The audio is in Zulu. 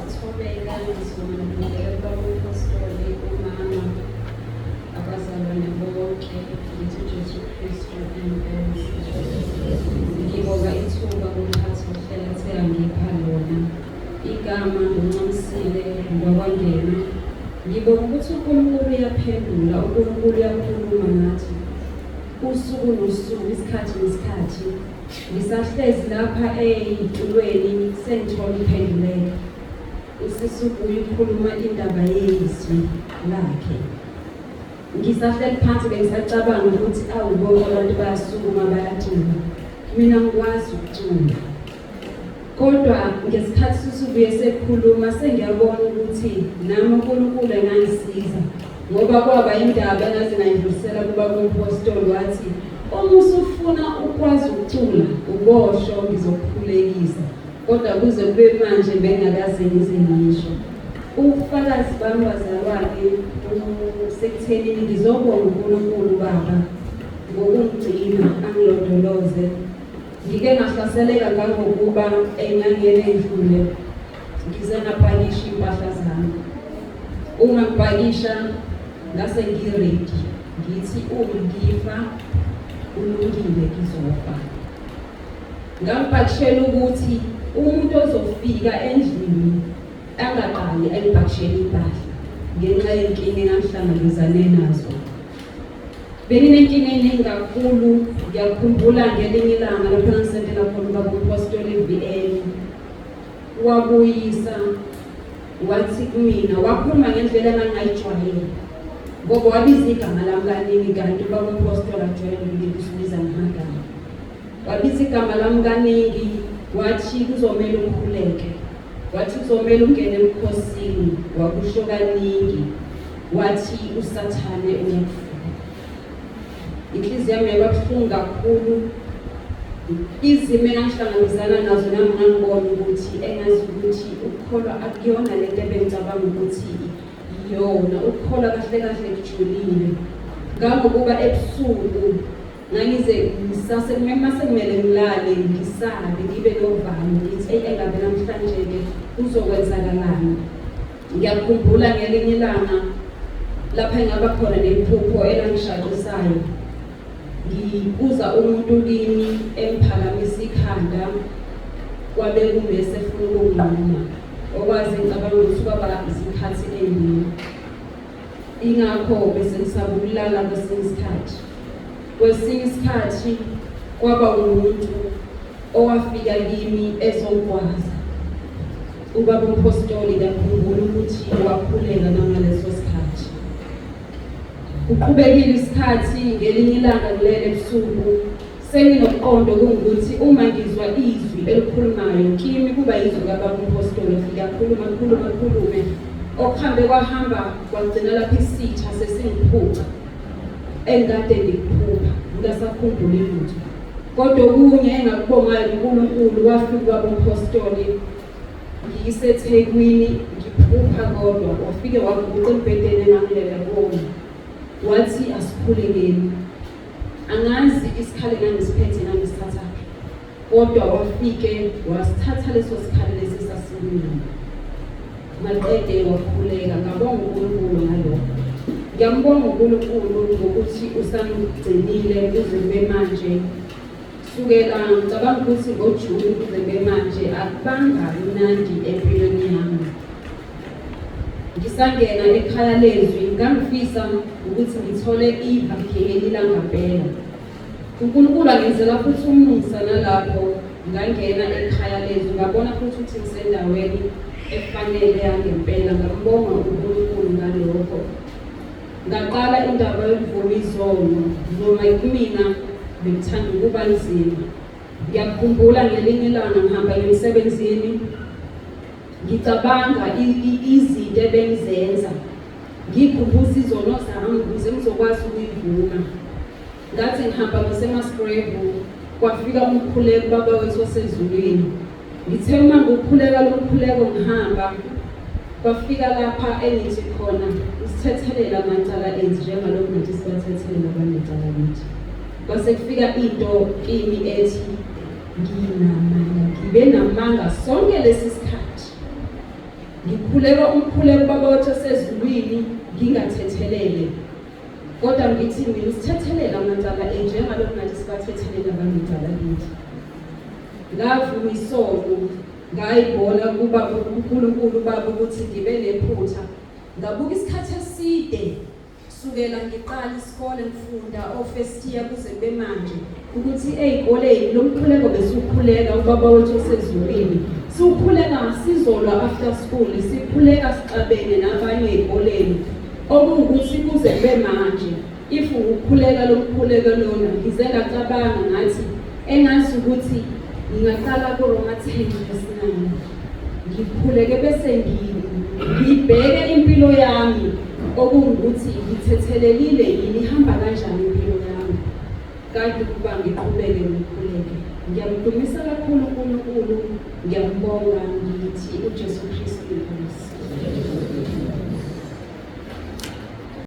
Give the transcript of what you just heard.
Ngokuthobeka ngizoma ngibingelela ubaba uMphostoli, umama, abazalwane bonke, ngithi uJesu Kristu inkosi. Ngibonga ithuba kumphathi wohlelo athe angipha lona. Igama nguNcamisile ngwakwangena. Ngibonga ukuthi uNkulunkulu uyaphendula, uNkulunkulu uyakhuluma nathi usuku nosuku, isikhathi nesikhathi. Ngisahlezi lapha ey'tulweni sengithola uphenduleka. Usisi ubuye ukhuluma indaba yezwi lakhe. Ngisahleli phansi bengisacabanga ukuthi awu bonke abantu bayasukuma bayacula. Mina ngikwazi ukucula. Kodwa ngesikhathi susubuye sekhuluma sengiyabona ukuthi nami uNkulunkulu engangisiza ngoba kwaba indaba engaze ngayidlulisela kuba kumphostoli wathi uma usufuna ukwazi ukucula ubosho ngizokukhulekisa kodwa kuze kube manje bengakaze ngize ngisho ubufakazi bami bazalwane busekuthenini ngizobonga uNkulunkulu baba ngokungigcina angilondoloze. Ngike ngahlaseleka ngangokuba enyangeni edlule ngize ngapakisha iy'mpahla zami. Uma ngipakisha ngase ngiredi ngithi uma ngifa kulungile ngizofa. Ngangipakishela ukuthi umuntu ozofika endlini angaqali engipakishele iy'mpahla ngenxa yenkinga engangihlangabezane nazo. Benginenkinga eningi kakhulu ngiyakhumbula ngelinye ilanga lapho engangisentela khona ubaba umpostoli e-VN wabuyisa wathi kumina wakhuluma ngendlela engangingayijwayele ngoba wabiza igama lami kaningi kanti ubaba umpostoli akujwayele ukubiza ngamagama wabiza igama lami kaningi wathi kuzomele ukhuleke wathi kuzomele ungene emkhosini wakusho kaningi wathi usathane uyakufuna inhliziyo yami yaba buhlungu kakhulu izimo engangihlangabezana nazo nami ngangibona ukuthi engazi ukuthi ukukholwa akuyona lento ebengicabanga ukuthi iyona ukukholwa kahle kahle kujulile ngangokuba ebusuku ngangize ngisase uma sekumele ngilale ngisabe ngibe novalo ngithi eyi engabe namhlanje-ke kuzokwenzakalani ngiyakhumbula ngelinye ilanga lapha engaba khona nephupho elangishaqisayo ngibuza umuntu kimi emphakamisa ikhanda kwabe kumese efuna ukunginquma okwazi ngicabanga ukuthi kwaba izikhathi ey'ningi Ingakho bese ngisaba ukulala kwesinye isikhathi. Kwesinye isikhathi kwaba umuntu owafika kimi ezongigwaza. Ubaba umpostoli ngiyakhumbula ukuthi wakhuleka nangaleso sikhathi. Kuqhubekile isikhathi ngelinye ilanga ngilele ebusuku Senginokuqonda okungukuthi uma ngizwa izwi elikhulumayo kimi kuba yizwi kababa umpostoli ofike akhulume akhulume akhulume okuhambe kwahamba kwagcina lapho isitha sesingiphuca engikade ngikuphupha ngingasakhumbuli lutho kodwa okunye engakubongayo uNkulunkulu wafika ubaba umpostoli ngiseThekwini ngiphupha kodwa wafike waguqa embhedeni engangilele kuwona wathi asikhulekeni Angazi isikhali engangisiphethe ngangisithathaphi, kodwa wafike wasithatha leso sikhali lesi sasimnyama. Maqede wakhuleka, ngabonga uNkulunkulu ngalokho. Ngiyambonga uNkulunkulu ngokuthi usangigcinile kuze kube manje. Sukela ngicabanga ukuthi ngoJuni kuze kube manje akubanga mnandi empilweni yami. Ngisangena ekhaya lezwi ngangifisa ukuthi ngithole ivangeli langampela. UNkulunkulu angenzela futhi umusa nalapho ngangena ekhaya lezwi ngabona futhi ukuthi ngisendaweni efanele yangempela ngambonga uNkulunkulu ngalokho. Ngaqala indaba yokuvuma izono noma kumina bekuthanda ukuba nzima. Ngiyakhumbula ngelinye ilanga ngihamba ngemsebenzini ngicabanga izinto ebengizenza ngikhumbuza izono zami ukuze ngizokwazi ukuyivuma ngathi ngihamba ngasemascrevu kwafika umkhuleko baba wethu osezulwini ngithe uma ngiwukhuleka lo mkhuleko ngihamba kwafika lapha engithi khona usithethelela amacala ethu njengalokhu nathi sibathethelela abanecala kithi kwase kufika into kimi ethi Nginamanga, ngibe namanga sonke lesi sikhathi. Ngikhuleka umkhuleko uBaba wethu osezulwini ngingathethelele. Kodwa ngithi mina usithethelele amacala ethu njengalokhu nathi sibathethelela abanecala kithi. Ngavuma isono ngayibona kuba uNkulunkulu baba ukuthi ngibe nephutha. Ngabuka isikhathi eside Sukela ngiqala isikole ngifunda o-first year kuze kube manje ukuthi ey'koleni lo mkhuleko besiwukhuleka ubaba wethu osezulwini siwukhuleka sizolwa after school sikhuleka sixabene nabanye ey'koleni okuwukuthi kuze kube manje if ukukhuleka lo mkhuleko lona ngize ngacabanga ngathi engazi ukuthi ngingaqala kuRoma 10 verse 9 ngikhuleke bese ngibheke impilo yami okungukuthi ngithethelelile yini ihamba kanjani impilo yami kade ukuba ngiqhubeke ngikhuleke. Ngiyamdumisa kakhulu uNkulunkulu, ngiyambonga ngithi uJesu Kristu.